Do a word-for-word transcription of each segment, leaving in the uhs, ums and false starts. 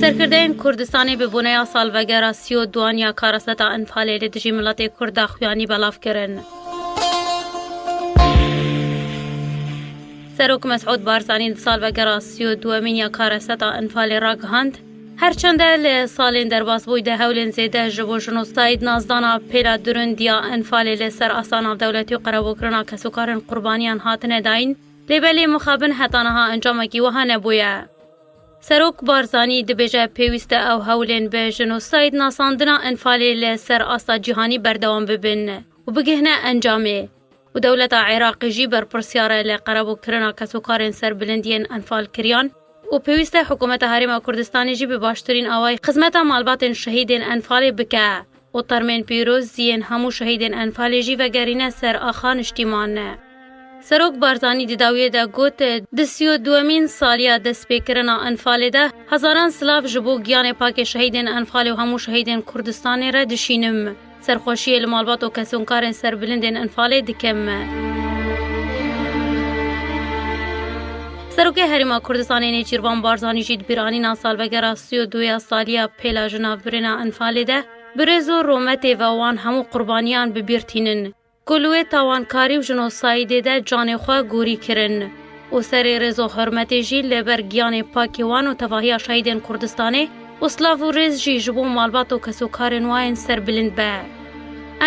Serkirdeyên Kurdistanê bi boneya salvegera sî û duan ya kareseta Enfalê li dijî miletê Kurd daxuyanî belav kirin. Serok Mesûd Barzanî di salvegera sî û duemîn ya kareseta Enfalê ragihand, her çende li salên derbasbûyî de hewlên zêde ji bo jinosayd, nasdana pêla durundiya Enfalê li ser asta navdewletî û qerebûkirina kesûkarên qurbaniyan hatine dayîn, lê belê mixabin heta niha encamekî wiha nebûye. Serok Barzanî dibêje pêwîst e ew hewlên bi jinosayd nasandina Enfalê li ser asta cîhanî berdewam bibin û bigihne encamê û dewleta Iraqê jî berpirsiyar e li qerebûkirina kesûkarên serbilind yên Enfal kiriyan û pêwîst e hikûmeta Herêma Kurdistanê jî bi baştirîn awayî xizmeta malbatên şehîdên Enfalê bike û termên pîroz yên hemû şehîdên Enfalê jî vegerîne ser axa niştîman. Serok Barzanî di dawiyê de got, di sî û duemîn saliya destpêkirina Enfalê de hezaran silav ji bo giyanê pakê şehîdên Enfalê û hemû şehîdên Kurdistanê re dişînim. Serxweşiyê li malbat û kesûnkarên serbilindên Enfalê dikim. Serokê Herêma Kurdistanê Nêçîrvan Barzanî jî di bîranîna salvegera sî û duyê ya saliya pêla ji navbirina Enfalê de bi rêz û rûmetê ve wan hemû qurbaniyan bi bîr tînin ku li wê tawankarî û jinosaydê de canê xwe gorî kirin û serê rêz û hurmetê jî li ber giyanê pakê wan û tevahiya şehîdên Kurdistanê û silav û rêz jî ji bo malbat û kesûkarên wan yên serbilind be.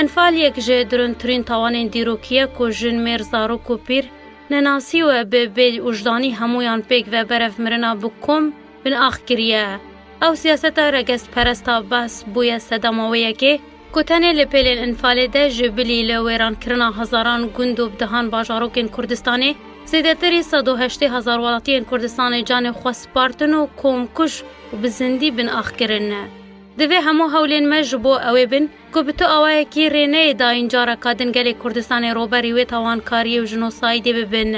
Enfal yek ji dirûntirîn tawanên dîrokî ye ku jin, mêr, zarok û pîr nenasî we bi bêwijdanî hemûyan pêk ve berev mirina bi kom binax kiriye. Ew siyaseta regestperesta Baas bûye sedema wê yekê ku tenê li pêlên Enfalê de ji bilî li wêrankirina hezaran gund û bi dehan bajarokên Kurdistanê zêdetirî sed û heştê hezar welatiyên Kurdistanê canê xwe spartin û komkuj û bi zindî binax kirin. Divê hemû hewlên me ji bo ewê bin ku bi tu awayekî rê neyê dayîn careka din gelê Kurdistanê roberî wê tawankariyê û jinosaydê bibin.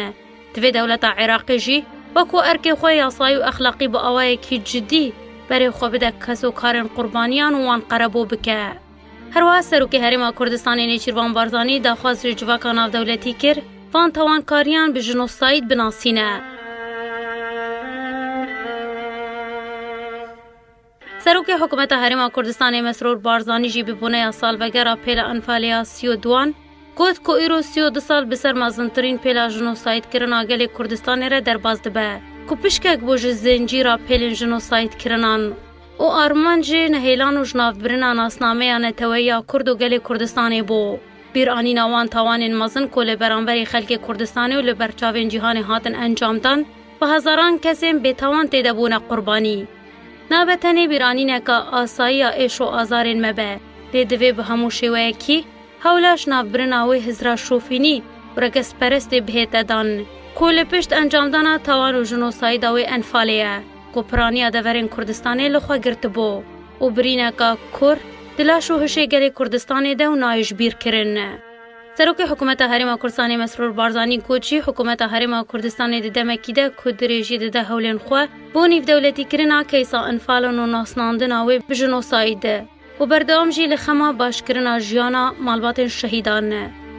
Divê dewleta Iraqê jî wekû erkê xwe yasayî û exlaqî bi awayekî cidî berê xwe bide kesûkarên qurbaniyan û wan qerebû bike. Herwiha Serokê Herêma Kurdistanê Nêçîrvan Barzanî daxwaz ji civaka navdewletî kir, van tawankariyan bi jinosayd binasîne. Serokê Hikûmeta Herêma Kurdistanê Mesrûr Barzanî jî bi boneya salvegera pêla Enfalê ya sî û duan got ku îro sî û du sal bi ser mezintirîn pêla jinosaydkirina gelê Kurdistanê re derbas dibe, ku pişkek bû ji zincîra pêlên jinosaydkirinan û armanc jê nehêlan û jinavbirina nasnameya neteweyî ya Kurd û gelê Kurdistanê bû. Bîranîna wan tawanên mezin ku li beramberî xelkê Kurdistanê û li ber çavên cîhanê hatin encamdan, bi hezaran kesên bêtawan tê de bûne qurbanî. Nabe tenê bîranîneka asayî ya êş û azarên me be, lê divê bi hemû şêweyekî hewla jinavbirina wê hizra şofînî û regestperestê bihête dan, ku li pişt encamdana tawan û jinosayda wê Enfalê ye, ku piraniya deverên Kurdistanê li xwe girtibû û birîneka kûr di laş û hişê gelê Kurdistanê de û nayê ji bîr kirin. Serokê Hikûmeta Herêma Kurdistanê Mesrûr Barzanî got jî, Hikûmeta Herêma Kurdistanê di demekî de ku dirêjî dide hewlên xwe bo nîvdewletîkirina keysa Enfalan û nasnandina wê bi jinosayd û berdewam jî li xema başkirina jiyana malbatên şehîdan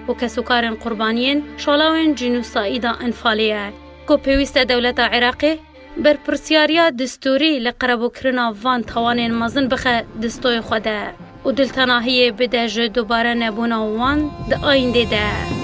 û kesûkarên qurbaniyên şalawên jînosayda Enfalê ye, ku pêwîst e dewleta Iraqê berpirsiyariya distûrî li qerebûkirina van tawanên mezin bixe destûrê xwe de û diltenahiyê bide ji dubare nebûna wan di ayîndê de.